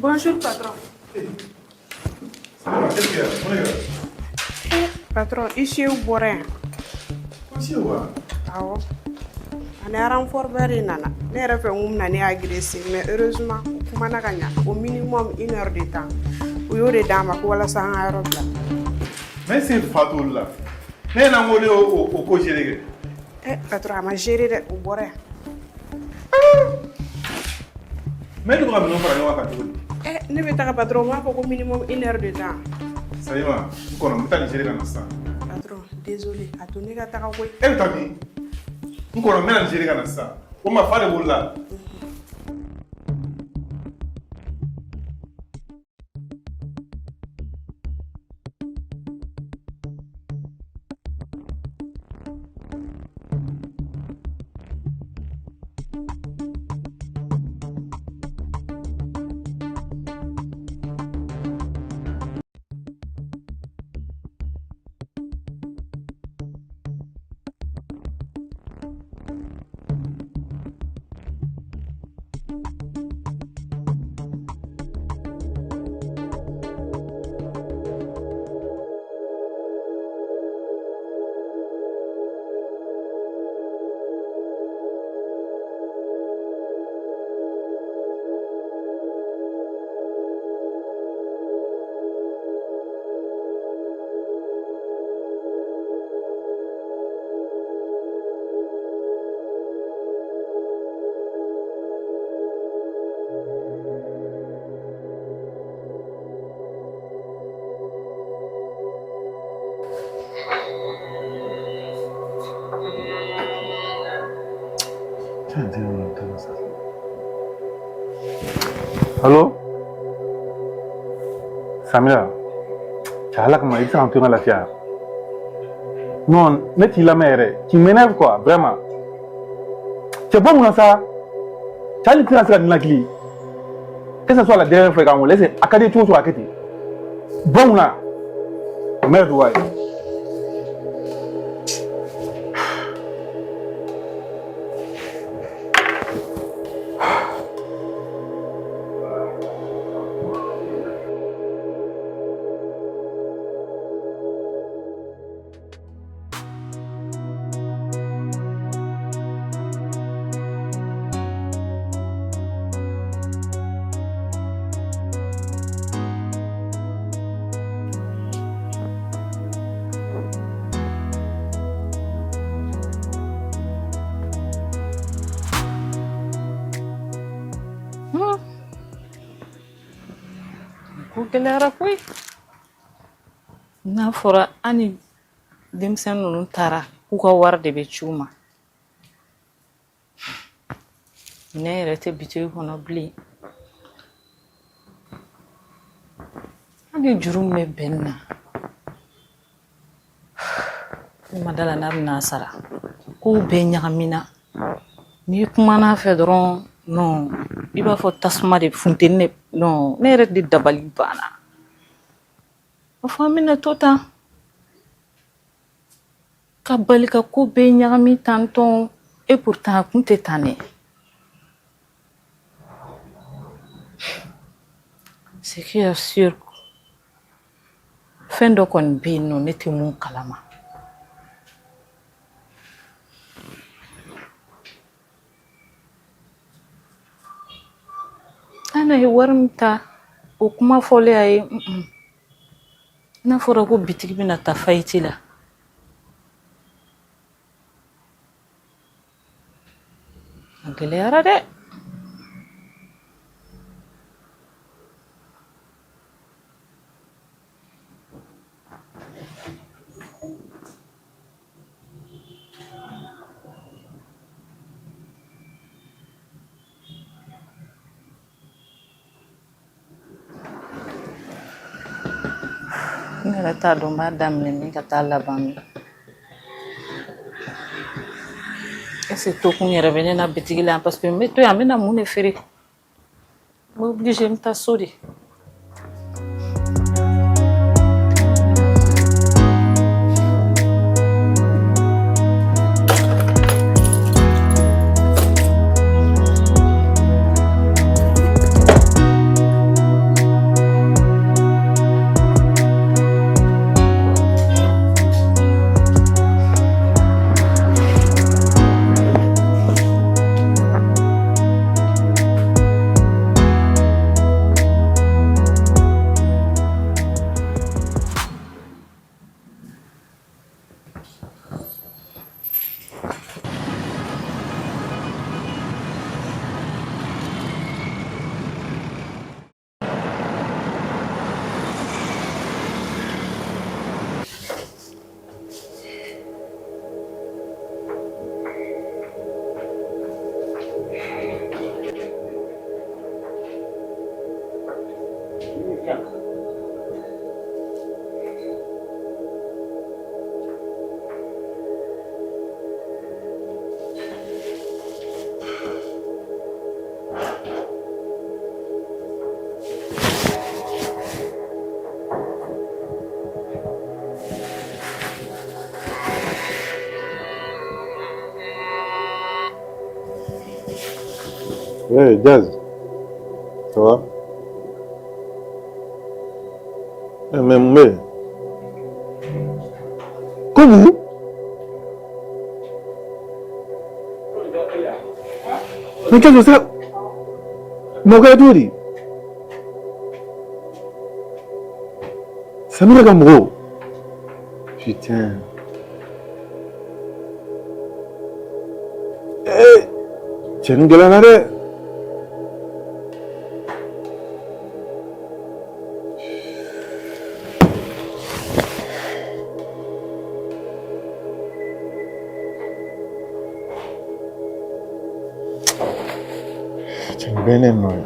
Bonjour patron. Qu'est-ce qu'il y a? Mun de kɛra? Patron, huissier bɔra yan. Huissier wa? Awɔ. Ani renfort bɛɛ de nana. Ne yɛrɛ fɛ n ko bɛna ne agresser, mais heureusement u kumana ka ɲa, au minimum une heure de temps. U y'o de d'an ma ko walasa an ka yɔrɔ bila. Mais est-ce que fa t'olu la? Ne ɲɛna ko ne y'o o ko gérer kɛ. Eh patron, a ma gérer dɛ, u bɔra yan. Mais e dun bɛ ka minɛnw fara ɲɔgɔn kan cogo di? Eh ne bɛ taga patron, u b'a fɔ ko minimum une heure de temps. Salima, n kɔnɔ, n bɛ taa nin gérer ka na sisan. Patron, désolé, a to ne ka taga koyi. E bɛ taa min? N kɔnɔ, n bɛna nin gérer ka na sisan. O ma fa de b'olu la. Tiens, tiens, ça. Allô? Samira, cɛ, Ala kama, i bɛ se ka n to n ka lafiya. Non, ne t'i lamɛn yɛrɛ. Tu m'énerves quoi, vraiment. Cɛ, bɔ mun na sa? Cɛ, hali tɛna se ka ninakili. Que ce soit la dernière fois k'an wele, est-ce que a ka di cogo o cogo, a kɛ ten. Bɔ mun na? Merde, ouais. Ko gɛlɛyara koyi. N'a fɔra an ni denmisɛnnin ninnu taara k'u ka wari de bɛ ci u ma, minɛn yɛrɛ tɛ bitigi kɔnɔ bilen. Hali juru min bɛ bɛn na, ne ma da la n'a bɛna sara. Kow bɛɛ ɲagamina. N'i kumana a fɛ dɔrɔn, non, i b'a fɔ tasuma de funteni de. Non, ne yɛrɛ de dabali banna. A fɔ an bɛna to tan ka bali ka ko bɛɛ ɲagami tantɔn. Et pourtant a kun tɛ tan dɛ. Ce qui est sûr, fɛn dɔ kɔni bɛ yen nɔ, ne tɛ mun kalama. Ana ye wari min ta, o kuma fɔlen a ye, n'a fɔra ko bitigi bɛna taa faillite la, a gɛlɛyara dɛ. Ne yɛrɛ t'a dɔn n b'a daminɛ min ka taa laban min. Est-ce que tokun yɛrɛ bɛ ne na bitigi la yan? Parce que n bɛ to yan, n bɛna mun de feere? N bɛ obligé n bɛ taa so de. Hey, Jazz, ça va? Eh, mais comment? Mais qu'est-ce que c'est? Mais o kɛra cogo di? Samira ka mɔgɔw. Putain. Eh, cɛnin gɛlɛyara dɛ. Nin bɛɛ ye ne nɔ ye.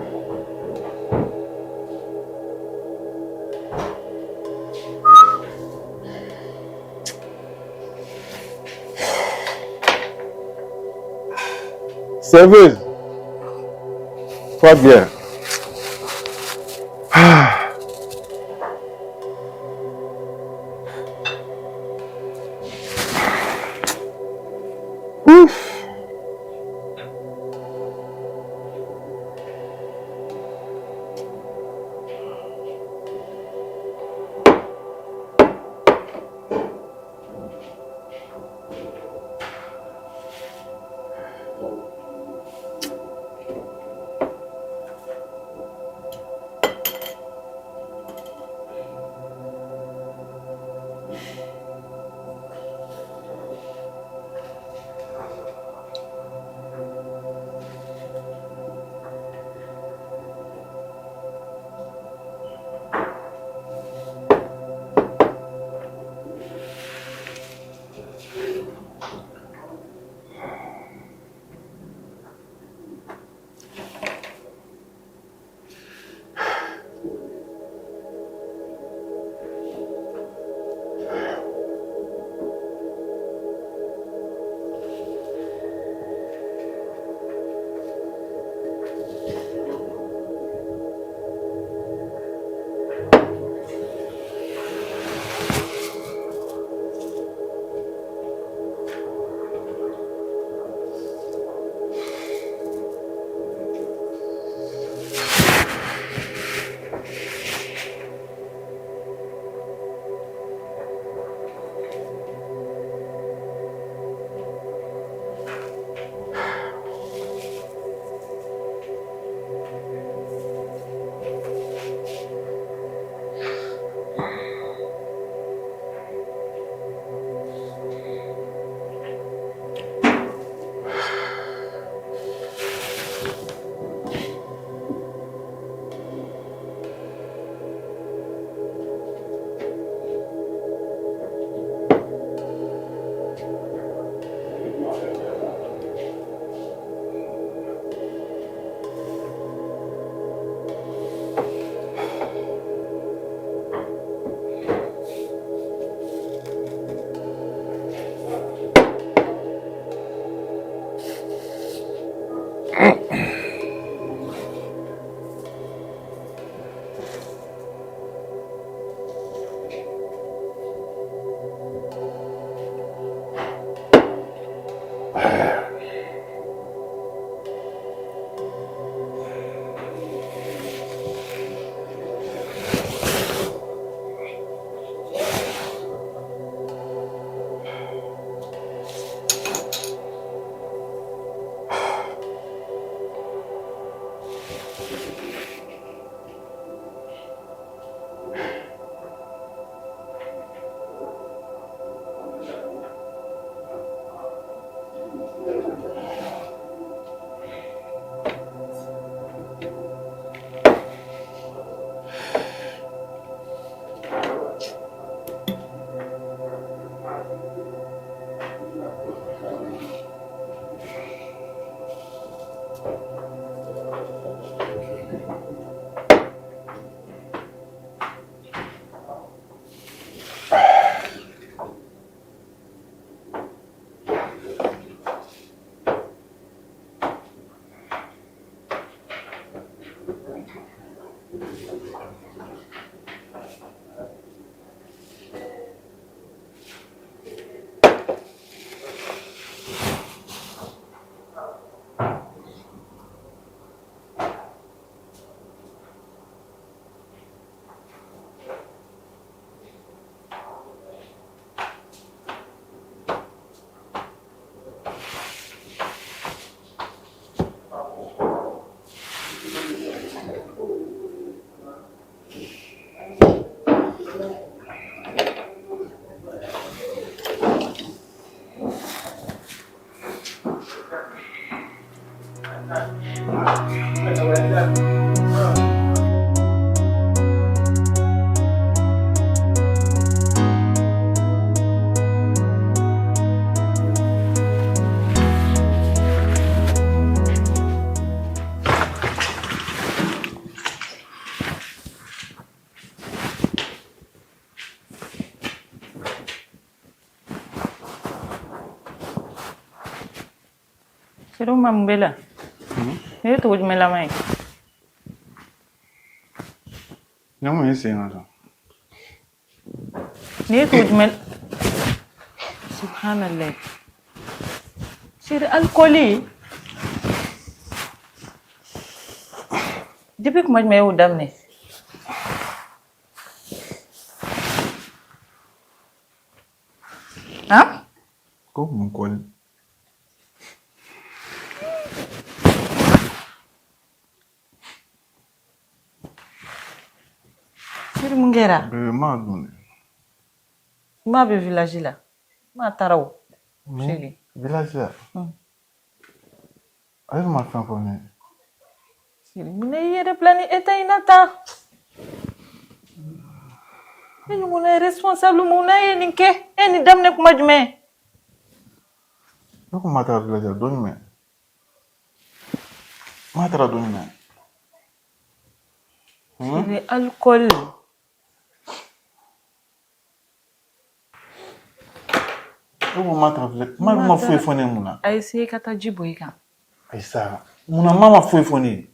Serveuse, toi bien. Ah. Ouf. Chéri ma mun b'e la? Ne ye togo jumɛn lama ye? Ne mun ye sen na tan? Ne ye togo jumɛn? Subhanallah. Chéri alcool. Depuis kuma jumɛn e y'o daminɛ? Han? Ko mun kɔli? Chéri mun kɛra? Bébé ma dun dɛ. Ma bɛ village la. Ma taara o. Chéri. Village la? Ale ma fɛn fɔ ne ye. Chéri mun na i yɛrɛ bila nin état in na tan? Ne ɲɔgɔnna ye responsable mun na e ye nin kɛ? E ye nin daminɛ kuma jumɛn? Ne ko ma taara village la don jumɛn? Ma taara don jumɛn? Chéri alcool. Ne ko ma taara village ma ma foyi fɔ ne ye mun na? A essayer ka taa ji bɔn i kan. Ayi sa, munna ma ma foyi fɔ ne ye?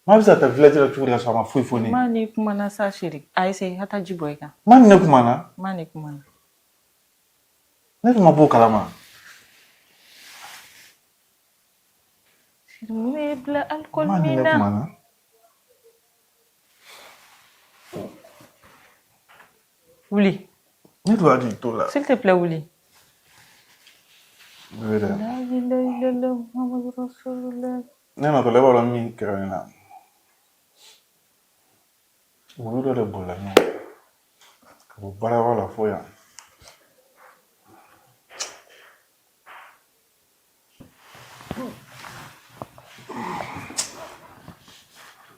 Ma bɛ se ka taa village la cogo di ka sɔrɔ a ma foyi fɔ ne ye? Ma ni kumana sa chéri. A essayer ka taa ji bɔn i kan. Ma ni ne kumana? Ma ni kumana. Ne tun ma b'o kalama. Chéri mun de y'i bila alcool Ma ni min ne na? kumana. Wuli. Ne tun hakili t'o la. S'il te plaît, wuli. Bébé dɛ. La ilaha illallah Muhammadu Rasulullah. Ne natɔla e b'a dɔn min kɛra ne na. Wulu dɔ de bolila ɲɔgɔn ka bɔ baarayɔrɔ la fo yan.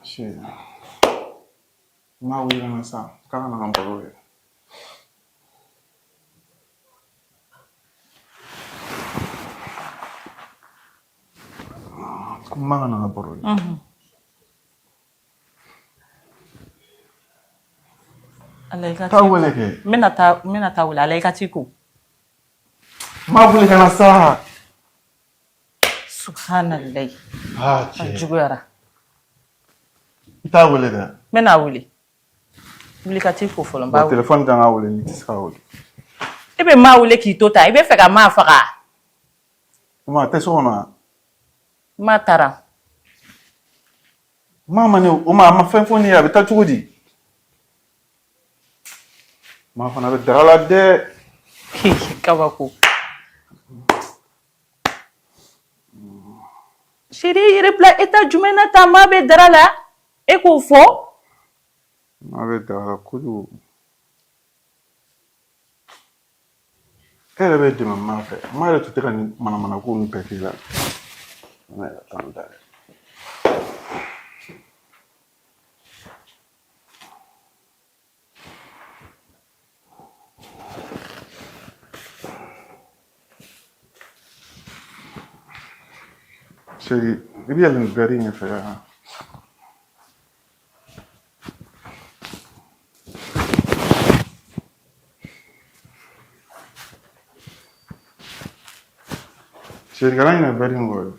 Si. N b'a wele ka na sa k'a ka na ka baro kɛ. Ko n ma ka na ka baro kɛ. Ala i ka Taa wele kɛ. N bɛna taa, n bɛna taa wele. Ala i ka t'i ko. N b'a wele ka na sa. Subhanallah. Ah A cɛ. juguyara. I t'a wele dɛ. N bɛna wele. Wuli ka t'i ko fɔlɔ n b'a Bon wele. téléphone kan ka wele n'i tɛ se k'a wele. E bɛ maa wele k'i to tan. I bɛ fɛ ka maa faga. O ma a tɛ so kɔnɔ wa? Ma taara. Ma ma ne o ma a ma fɛn fɔ ne ye a bɛ taa cogo di? Ma fana bɛ daga la dɛ. Kabako. Chéri i yɛrɛ bila état jumɛn na tan maa bɛ dara la e k'o fɔ. Ma bɛ daga la kojugu. E yɛrɛ bɛ dɛmɛ ma fɛ. Ma yɛrɛ tun tɛ ka nin manamana ko ninnu bɛɛ k'i la. Ne yɛrɛ t'an da. Chéri, i bɛ yɛlɛn nin verre in ɲɛfɛ yan. Chéri, kana ɲinɛ verre in kɔ dɛ.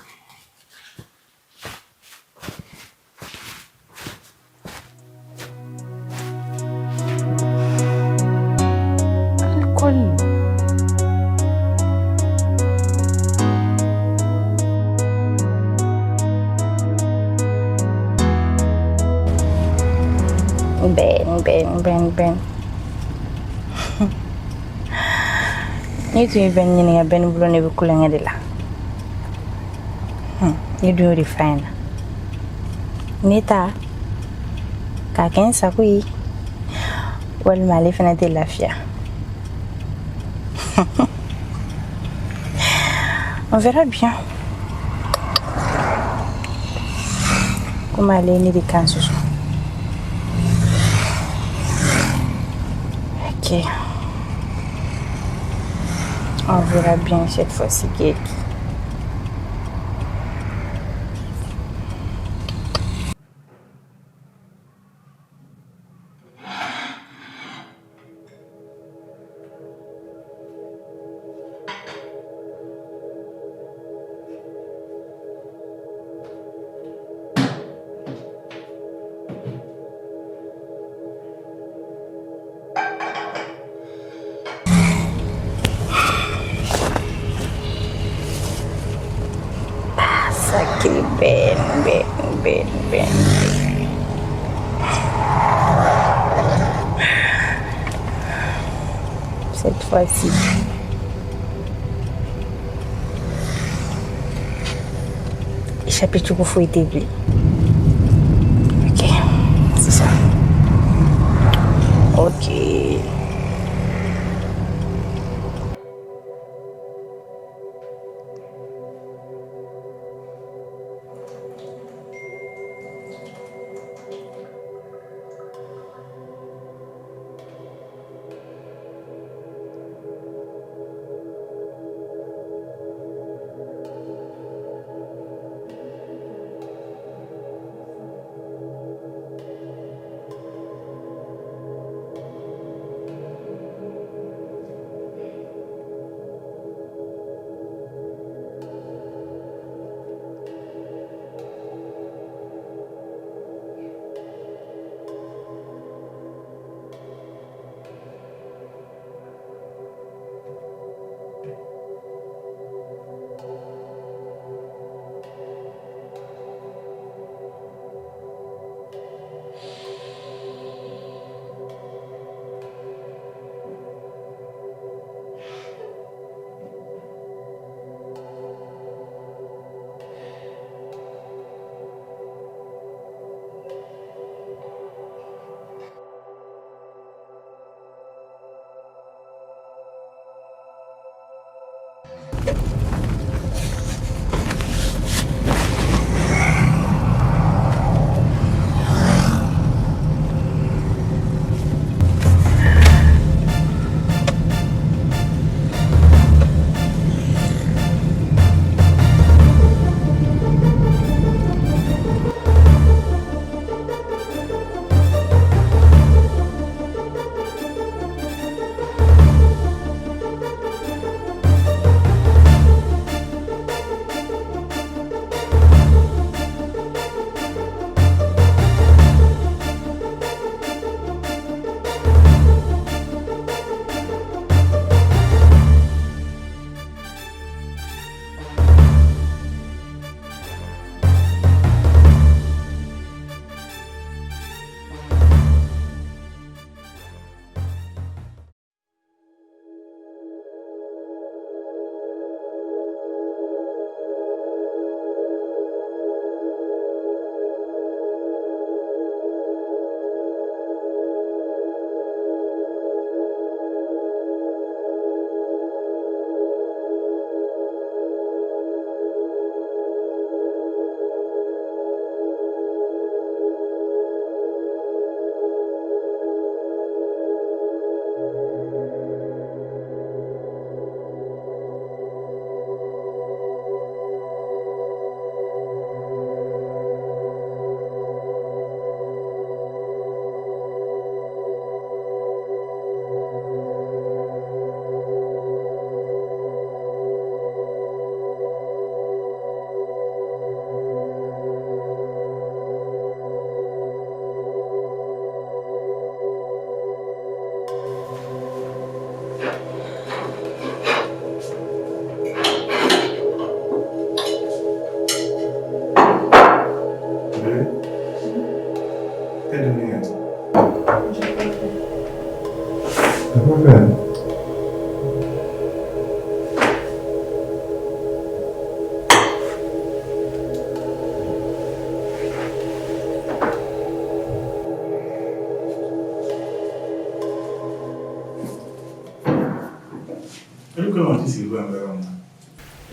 Alcool. Ben, Ben, Ben, Ben. N'i tun ye Ben ɲininka Ben bolo ne bɛ kulonkɛ de la. Ne dun y'o de f'a ɲɛna. Ne ta k'a kɛ n sago ye walima ale fana tɛ lafiya. On verra bien. Komi ale ye ne de kan sɔsɔ. Ok. On verra bien cette fois-ci qui est qui. Nin bɛɛ, nin bɛɛ, nin bɛɛ. Cette fois-ci. Échappé cogo foyi tɛ bilen. Ok, c'est ça. Ok.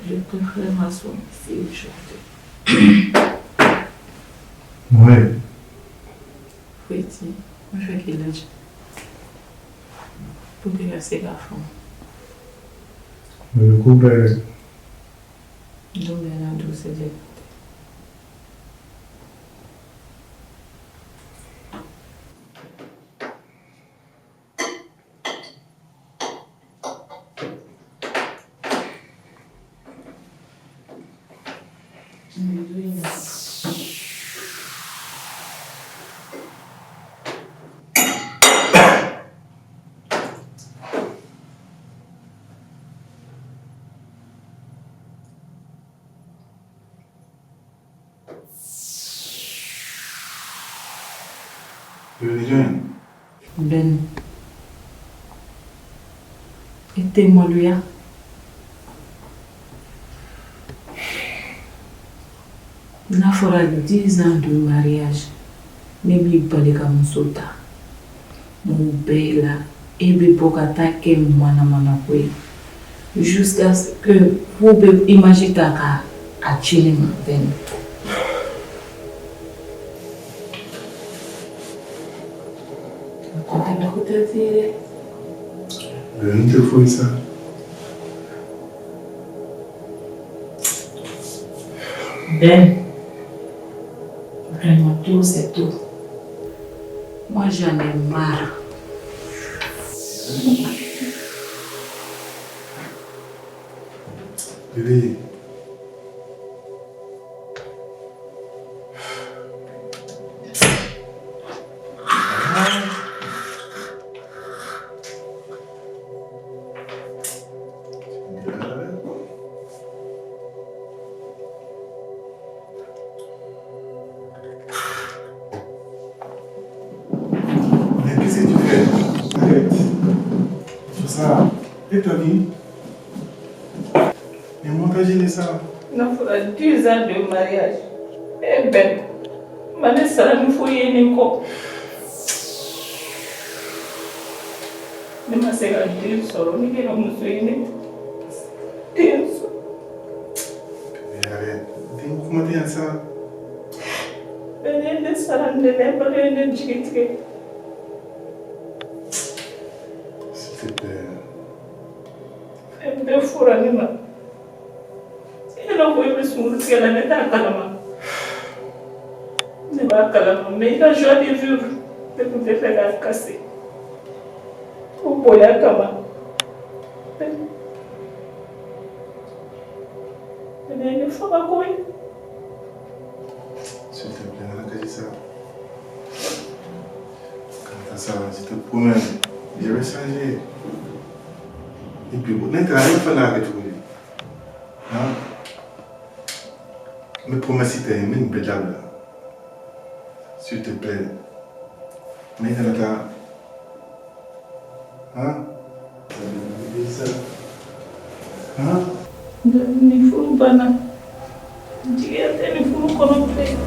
Je préfère m'asseoir ici aujourd'hui. Oui. Freddy, n fɛ k'i lajɛ pour que ka se k'a faamu. Mais le couple est. Don bɛɛ n'a dugusɛjɛ. Bébé ni jɔn ye? Ben, i tɛ maloya. N'a fɔra 10 ans de mariage, ne b'i bali ka muso ta. Mun bɛɛ la, e bɛ bɔ ka taa kɛ manamana ko ye jusqu'à ce que f'u bɛ image ta ka a ci ne ma, Ben. Ko tɛ ko tɛ se dɛ. Bébé n tɛ foyi sa. Ben, vraiment tout c'est tout. Moi j'en ai marre. Bébé. Mais qu'est-ce que tu fais? Arrête. Tout ça. Et ta vie? Mais montage ça. N'a fɔra 10 ans de mariage, e Ben, ma ne sara ni foyi ye nin kɔ. Ne ma se ka den sɔrɔ, ne kɛra muso ye, ne den sɔrɔ. Bébé, arrête. Den kuma tɛ yan sa. Ben, ne ye ne sara nin de la, e balo ye ne jigi tigɛ. S'il te plaît. Fɛn bɛɛ fɔra ne ma. E la ko e bɛ sunkuru tigɛ la, ne t'a kalama. Ne b'a kalama, mais i ka joie de vivre, ne tun tɛ fɛ k'a casser. O bonya kama. Ne ye ne faga koyi. S'il te plaît, kana kasi sa. Kana taa sa, je te promets. Je vais changer. Et puis, ne taara ne fana y'a kɛ cogo di? Han? N bɛ promesse ta ye, n bɛ nin bɛɛ dabila. S'il te plaît. Ne kana taa. Han? Han? Ni furu banna, jigiya tɛ ni furu kɔnɔ bilen.